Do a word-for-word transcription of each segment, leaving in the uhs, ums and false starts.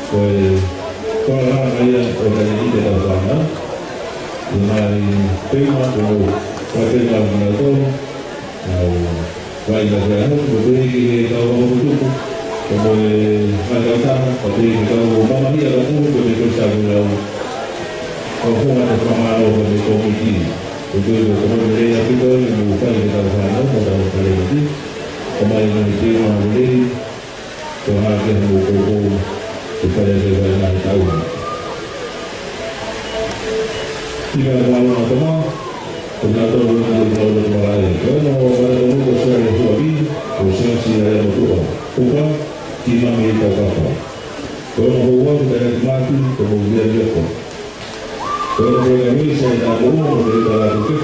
Ko e tokanga ia ʻo e taʻahine ki he tau fānau. ʻI he ngaahi teunga ko e, ko e teunga ʻo e tau, ʻa e, vaʻinga ke anu, ko e pehē ki he kau ʻapotutuku, ko e ngaahi kautaha, ko e pehē ki he kau mamahia ʻapotutuku, ko e pehē ki he kau lau. Ko e fonga te fakamālō ko e kōmiti. Ko e pehē ko e kōmiti lelei ʻaupito eni mo fai ki he tau fānau, mo tau fale iti. Ko e ngaahi teunga lelei, ko e hā ke hamo koukou, ke fai ʻaki e vaʻinga he taʻu ni. Tika e mālō Naʻa Toma, ko Naʻa Toma Lulu Lulu Lulu Malae. Ko e noho Naʻa Toma Lulu ko Sere Huabi, ko Siasi Aia Motuʻa. Upa, ki Mami Taukafa. Ko e noho Hoa, ko Tainaki Maki, ko Molia Liako. Ko e noho Hui, Sai Naʻa Moʻua, ko Tele Tala Kuke.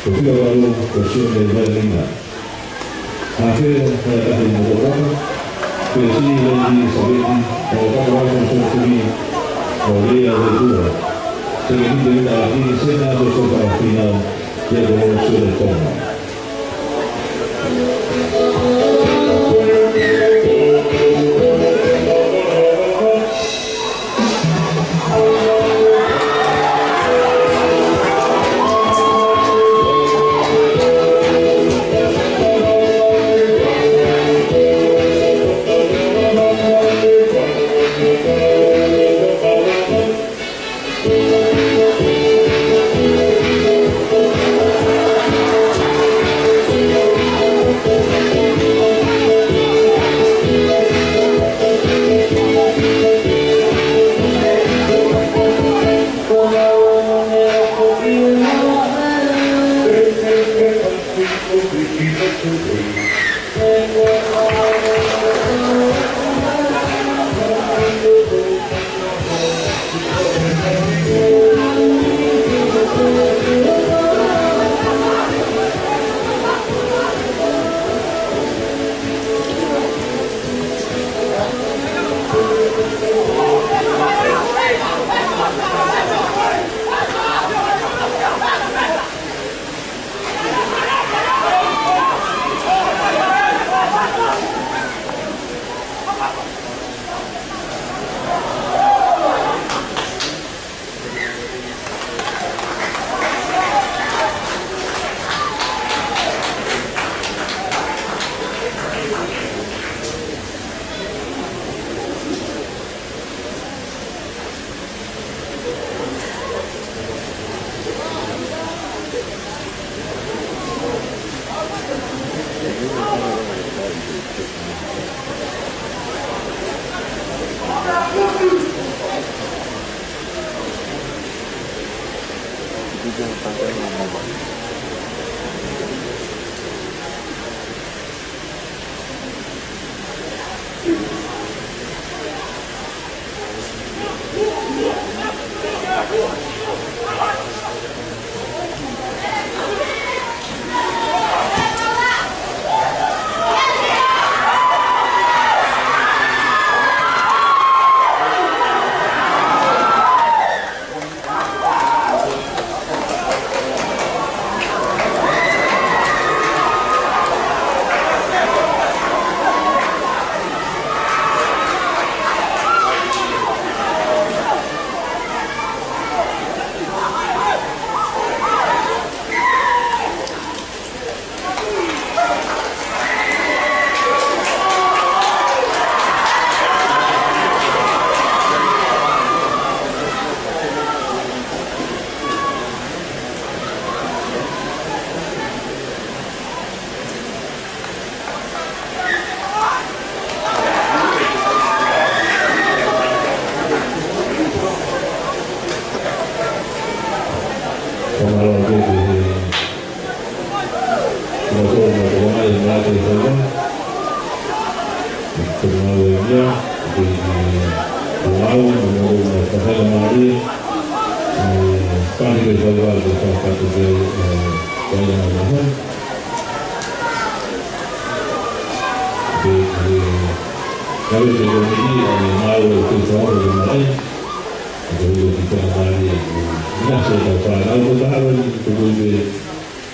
Ko Fika Valu, ko Sione Vailina. Hafe, Haʻatahi mo Tokaka, Pesi, Lady Saveti, mo Tokaka Valu, mo Sotumi, mo Lea Letua. Seke Kite Vita Aki, Sena Josefa Fina, Ia Dolo Sule Tonga. Ke fai ʻa e, ke fai ʻa e, ke, ke, ko au, mo, mo, mo, fakamālō, ē, pani ke fai ʻa e, ke fai ʻa e, ke, ē, fai ʻa e, ke, ke, kau te ko ni, ē, mālō, ke fai ʻa e, ke, ke, ke fakamālō, ē, ina se tau fānau, ko tau ni, ko koe, ē,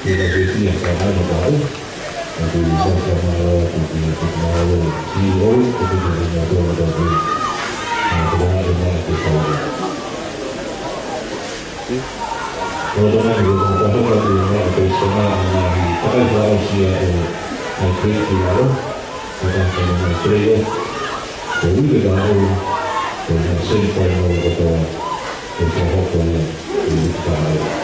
Ke ta ke fia ka hana ka au. Ka ke mau ka mau, ke ke ke mau, ki o, ke ke ke mau tō ka ke. Ka ke mau ke mau ke kau. Ko tō na ke mau ka hana ke mau ke sana, ʻa e, ka kai ka au sia e, e ke ki aro. Ka ka ka mau ke o. Ko ui ke ka au, ko na semi final ko tō. Ko e fakahoko ia ʻi he taha.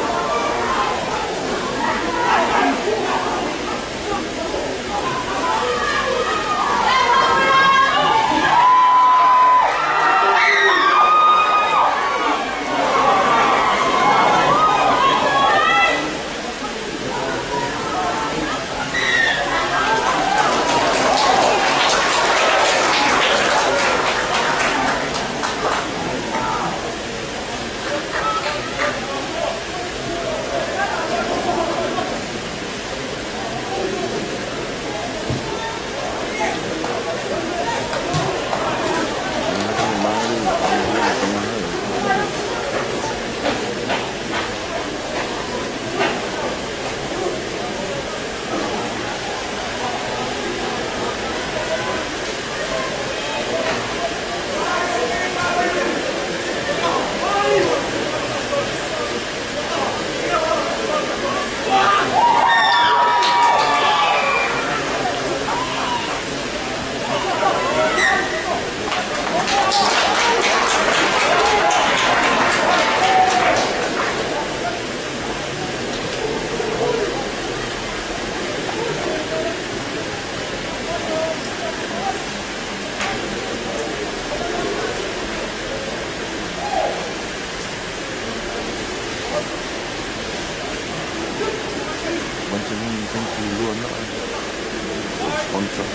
Once again, thank you, Luana, for sponsor.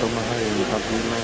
Toma hai, ʻi he kapina.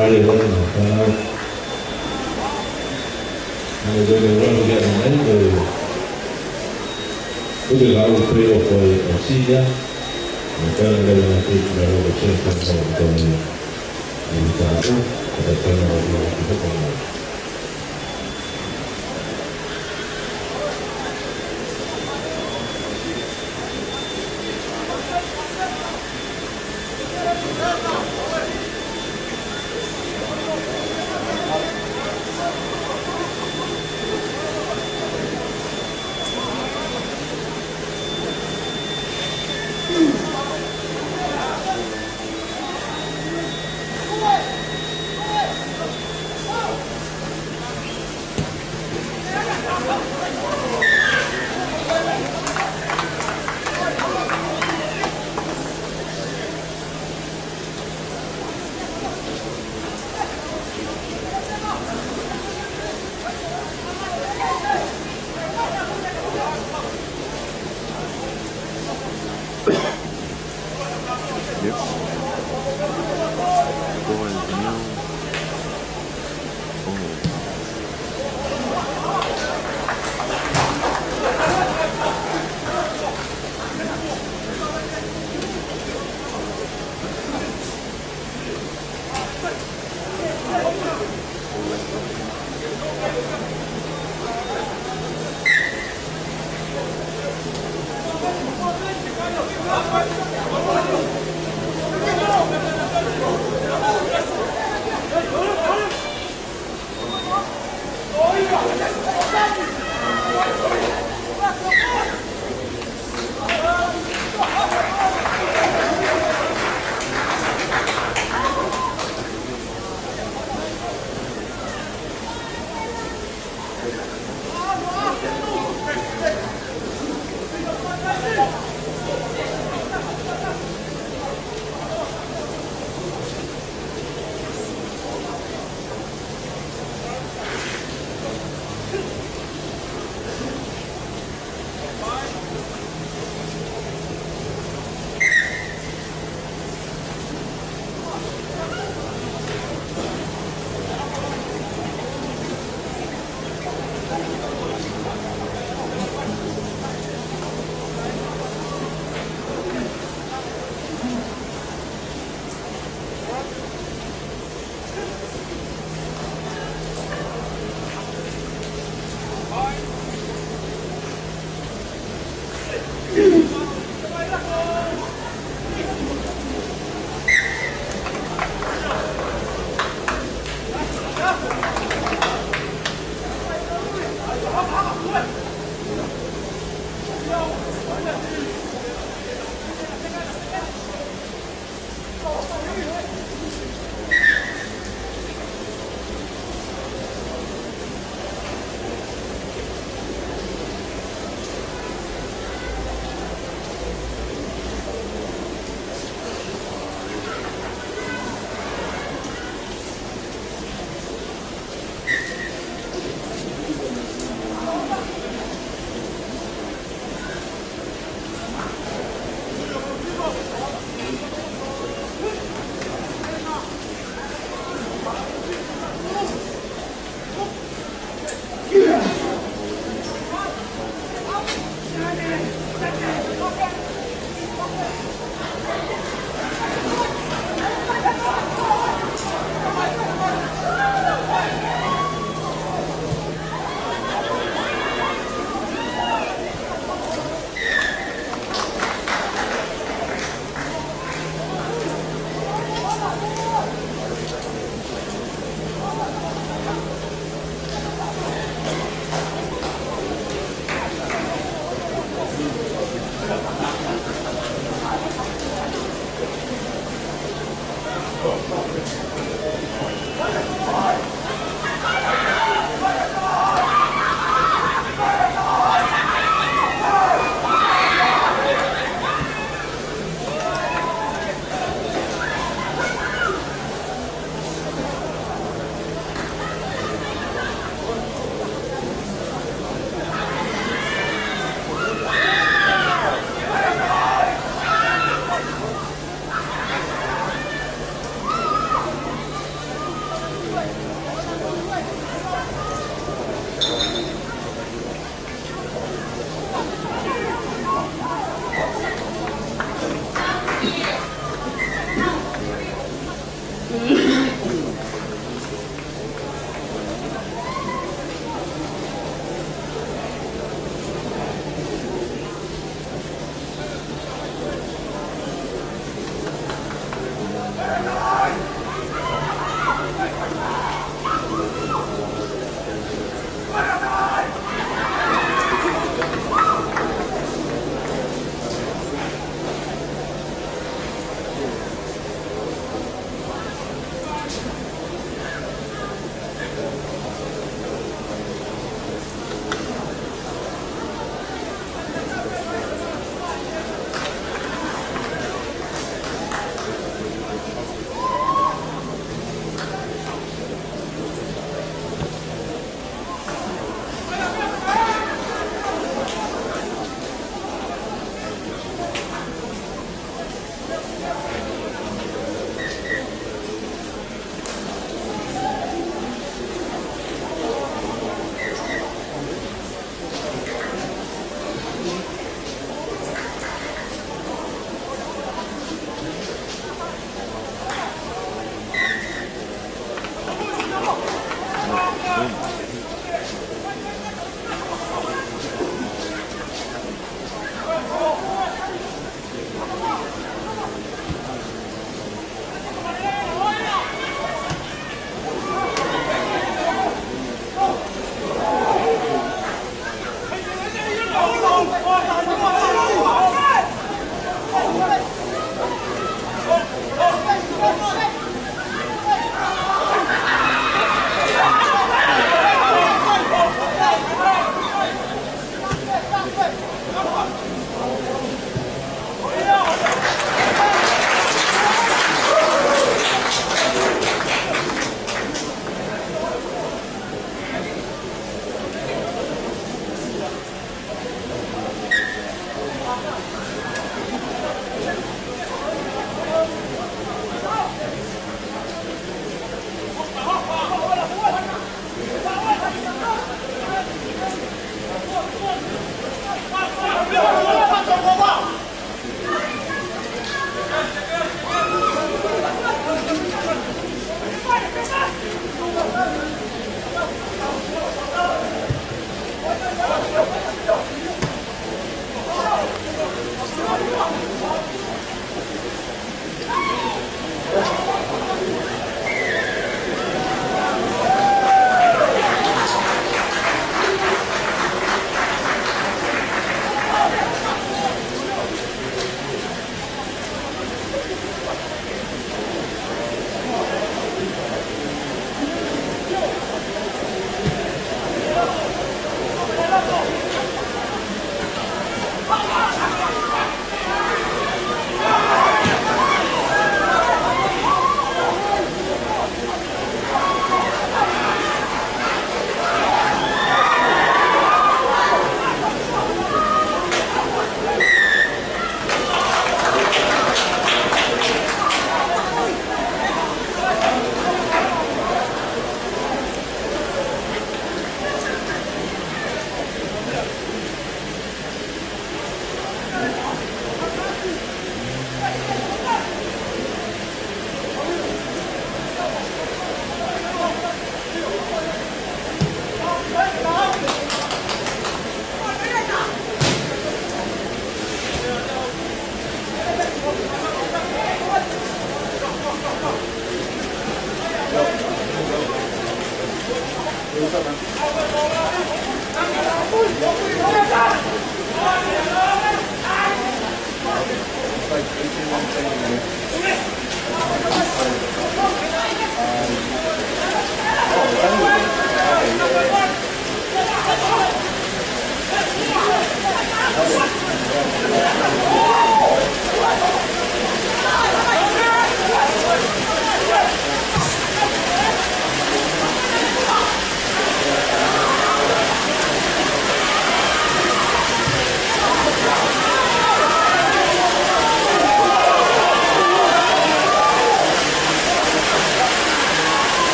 Hale, hale, hale, hale. Hale, hale, hale, hale, hale. Ko e lau pē ʻo ko e ʻo Sīnia, ʻo ka na lele na te ki na loko tēpā na ʻo tō ni. ʻI he taha ʻo, ʻo ka na ʻo ʻi he hoko na.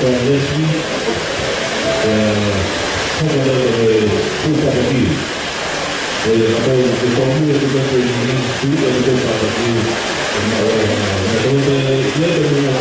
Leslie, ʻa, hoko atu ko e fuʻu papatiō. Ko e kapau ʻoku tau muimui atu ki he tui ʻa e fuʻu papatiō. ʻE maʻu ai ʻa e, ʻa e,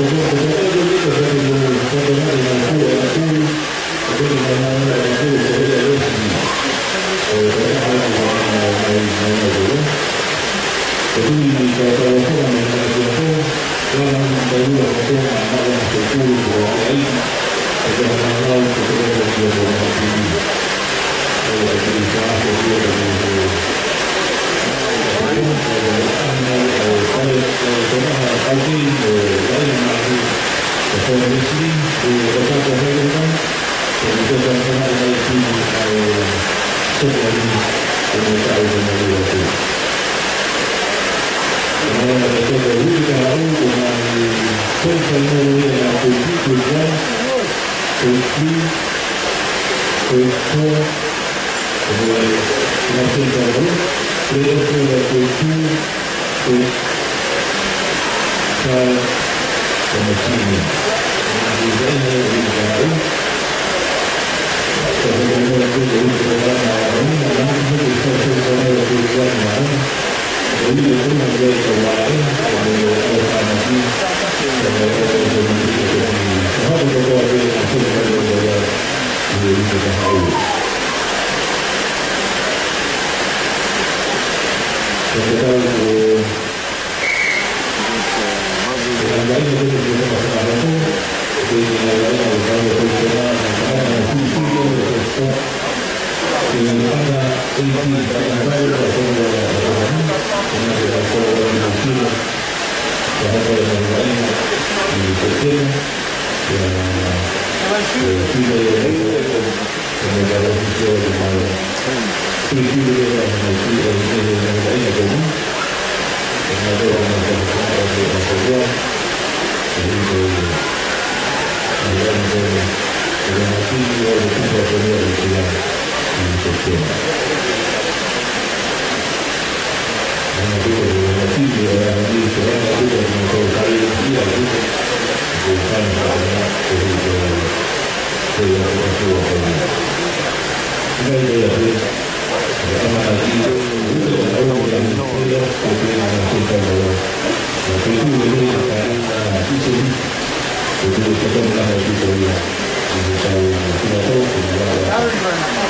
ʻa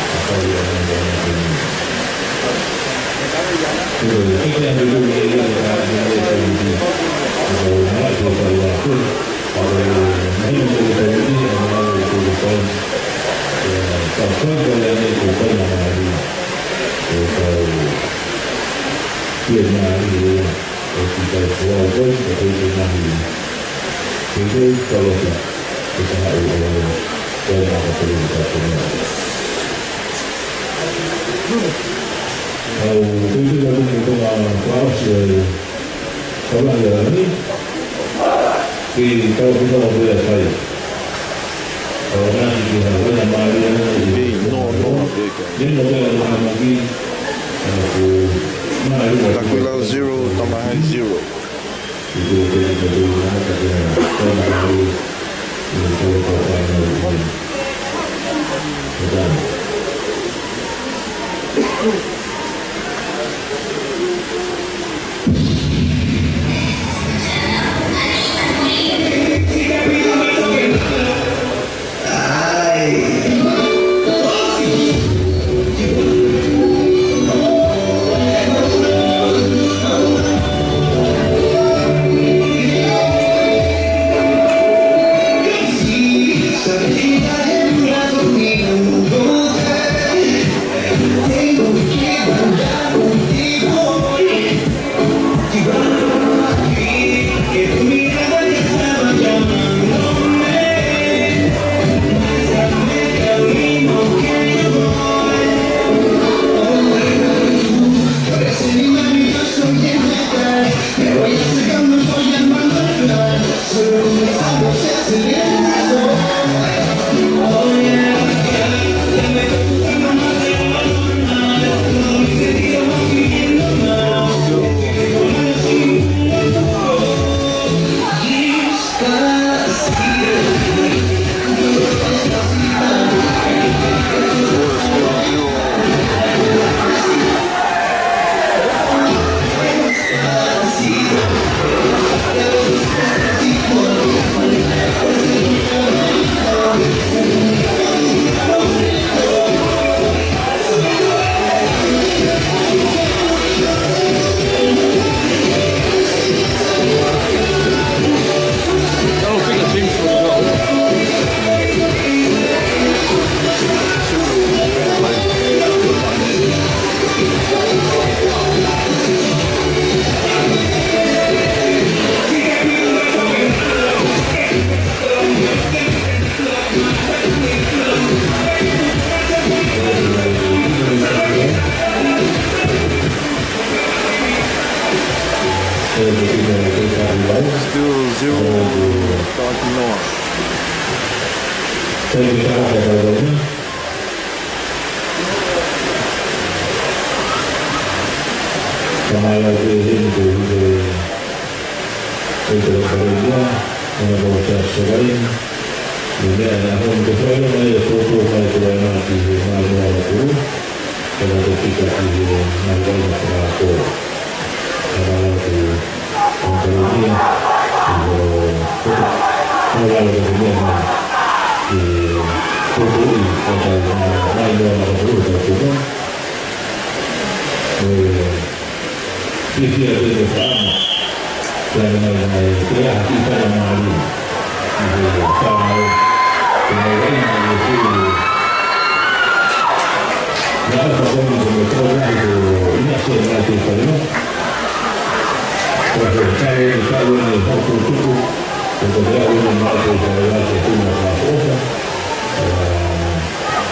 e, ʻa e, ʻa e, Takuila zero, Tamahai zero. Still zero dark north. Ko e meʻa naʻe hoko ko e fai mai e poupou mai ko ena ki he ngaahi moana kuru, ko e ʻalu atu ki he ngaahi vai na fakaako. Ka naʻe ʻalu atu ʻa Kolonia, ʻi he poto, ʻalu atu ko e meʻa mai, ʻi he poupou ʻi he ngaahi moana kuru ka kuka. ʻE, Fiefia pē mo fakaʻamu. Pea naʻe, naʻe, pea ha kiʻi faingamālie. ʻI he fānau. Ko e meʻa ia naʻe fili. Naʻe fakaʻamu ko e meʻa ko e meʻa ko e ina se meʻa ke fai no. Ko e kau e kau e hoku tuku. Ko e kau e meʻa ko e fai la ke tuna ka oka. ʻE,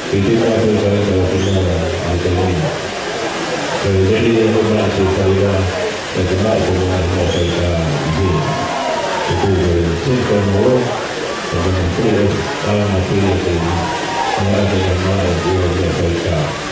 Ke te maʻu pē ka e ka te maʻu ai te mei. Ke lele e ko maʻu pē ka ia, ke te maʻu ko maʻu mo pē ka ia. Ke te maʻu pē ka moro, ke te maʻu pē ka maʻu pē ka ia. Maʻu pē ka maʻu pē ka ia.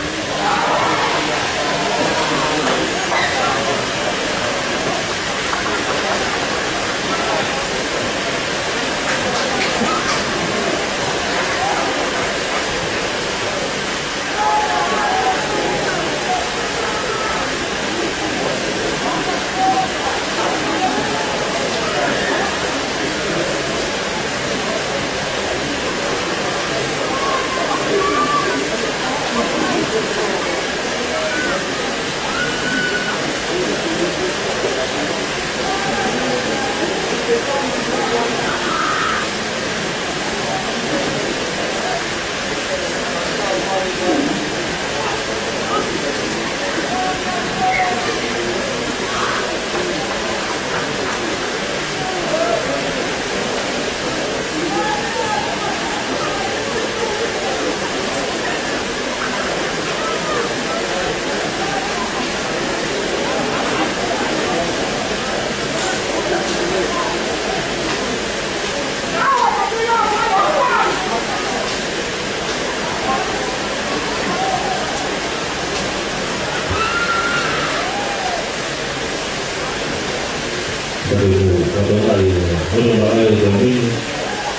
Pea ʻoku ou fakatokangaʻi, hono malaʻe ko eni,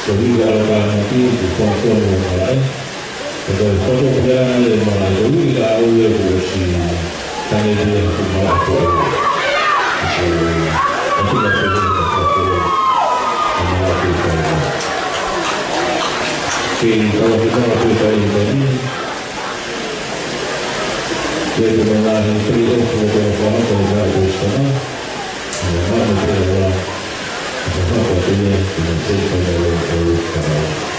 ko e uike ʻa e Tāmaki, ko e fakafofonga ʻo e malaʻe. Pea ko e fakafofonga ʻa e malaʻe, ko e uike ʻa e ʻOtua kuo ʻosi, tangi pē ʻa e malaʻe ko ē. Ko e, ko e, ko e, ko e, ko e malaʻe ko ē. Ke tau ʻi he malaʻe ko ē ʻi he Ke te mea he free off mo te whakaako e ngāue ko e sitana. Mo ngā mo te awa. Mo ngā ko te ia, ko te semi-final o e whakaako.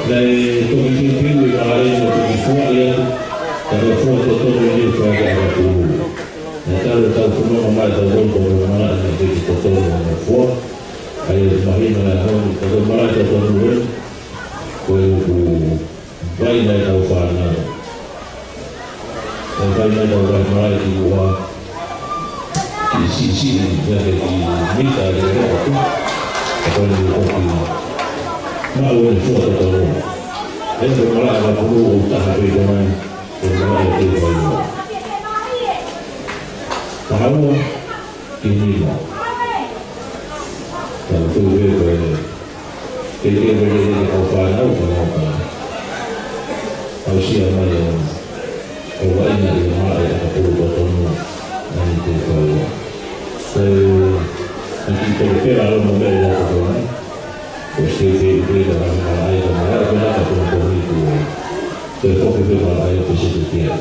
Naʻe toki piupiu e malaʻe mo toki foaki atu, ka ko e fua totonu eni ʻoku fai ʻe ʻAkapulu. Naʻe talu ʻetau fononga mai ʻetau tolu ko e malaʻe naʻe teʻeki totonu hono fua. ʻA ia ʻoku mahino ʻa e ʻaho ni, ko e malaʻe totonu eni, ko e ʻoku vai mai ʻetau fānau. ʻE vai mai ʻetau vai malaʻe ki muʻa, kiʻi siʻisiʻi, ia ke kiʻi mita, ia ke ʻoku. Ka ko eni ʻoku toki maʻu ʻene fua totonu. ʻE ko e malaʻe ʻAkapulu ʻoku taha pē ko eni, ko e malaʻe ʻa Teufaʻiloa. Taha ua, ki he nima. Tau tui pē ko e, ke ke mele e kau fānau ko ē ka aʻusia mai ʻo, ʻo vaʻinga ʻi he malaʻe ʻAkapulu totonu ʻa Teufaʻiloa. Ko e, ʻa e kiʻi pelepela ʻa e malaʻe ʻAkapulu. Ko e sio pē ʻi he malaʻe, ko e malaʻe ko ē naʻe totonu ʻi he tuʻa. Ko e foki pē malaʻe ʻo pēseti kia.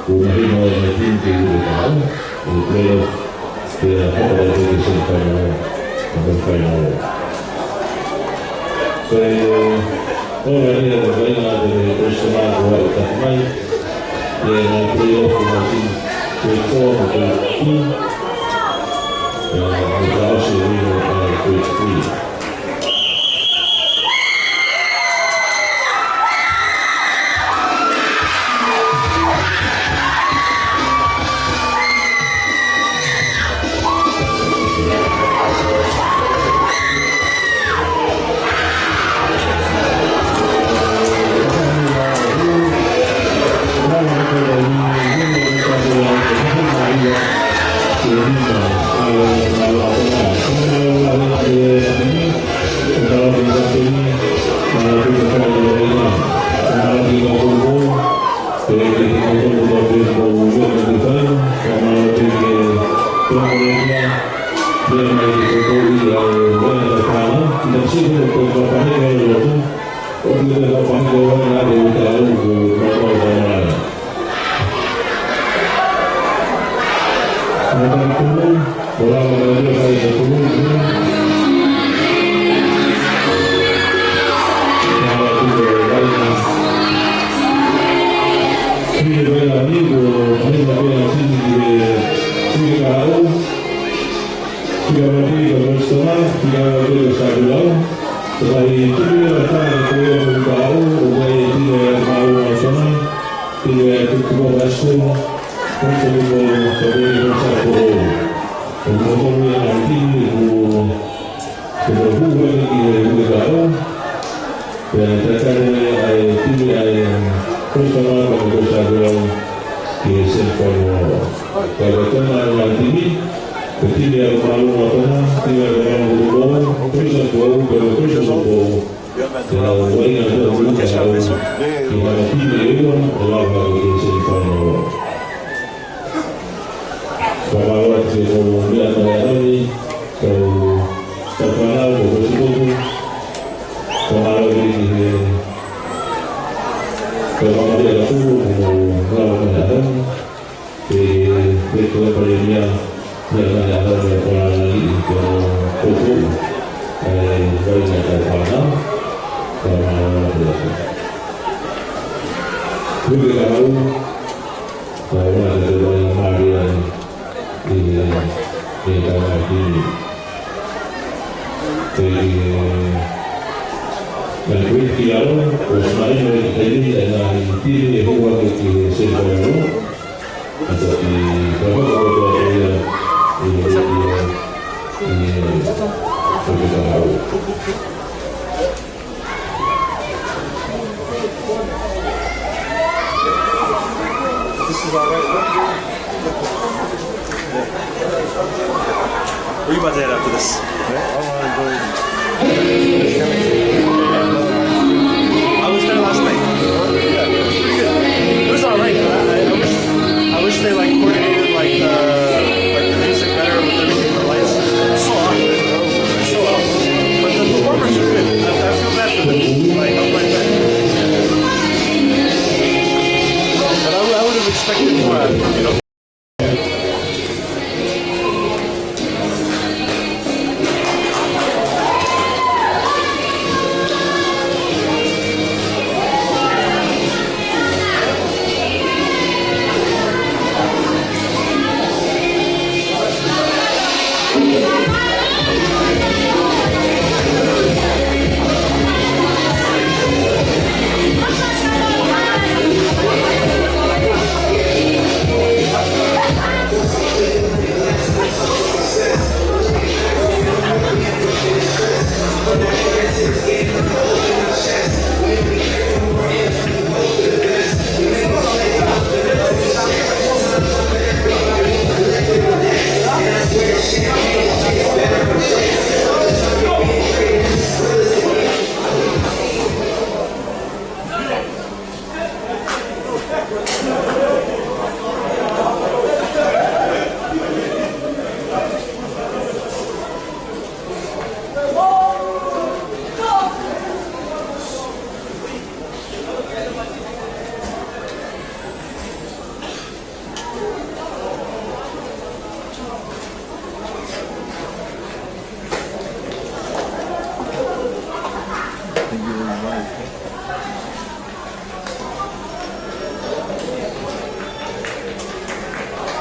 Kuo mahino ʻa e team ke ʻi he kahaʻu, ʻi he playoff, pea hoko atu ki he semifinal, ʻa e final. Ko e, ʻoku ʻi ai ʻa e vaʻinga ʻa e First Samoa ʻo aʻu taha mai, ʻi he ngaahi playoff ʻo e team, ko e four mo e two, pea mo e fakaʻosi ʻo e lima ʻa e three. Fika mate ka First Samoa, fika mate ka Samoa. Tau ʻi he timi ʻe fā ʻo e playoff ʻo e kahaʻu, ʻoku ʻi ai e timi ʻa Maʻau ʻa Samoa, timi ʻa Tutuko Vasco, First Samoa, First Samoa. ʻOku mou tui ʻa e timi ʻoku, ʻoku hū mai ki he ʻo e kahaʻu. Pea tatau ai ʻa e timi ʻa e First Samoa, First Samoa, ki he semifinal. Ka ko e tama ʻa e timi, ko e timi ʻa Maʻau ʻa Samoa, timi ʻa Maʻau ʻa Samoa, First Samoa, pea ko First Samoa, pea ʻoku ʻi ai ʻa e timi ʻe ua, ʻe lava ki he semifinal. Fakamālō atu ki he kau meʻa mai ʻanai, kau, kau fānau, kau kau sikoku. Fakamālō atu ki he, kau kau meʻa ʻa Kulu, kau kau meʻa ʻanai. Ke, ke kau pale meʻa, meʻa mai ʻanai, meʻa mai ʻanai, kau kau. ʻE, vai mai kau fānau. Fakamālō atu. Kuke ka au, Ka ʻoua te tau ʻai ʻa Maria ʻi he, ʻi he tau ʻai ki, ʻe, ʻi he, ʻi he kuiki alo, ʻo Simaʻi ʻo e Taimi, ʻa e ngaahi timi ʻe hoko atu ki he semifinal. ʻA ia ʻoku tau fakahoko atu ia ʻi he, ʻi he, ʻi he, ʻi he fakahoko. This is all right. Where you about to head after this? I was there last night. Yeah, it was pretty good. It was all right. I, I, I wish, I wish they, like, coordinated, like, the, like, the music better with everything, the lights. It's so hot. It's so hot. But the performers are good. I, I feel bad for them. Like, I'm like that. But I, I would have expected more, you know.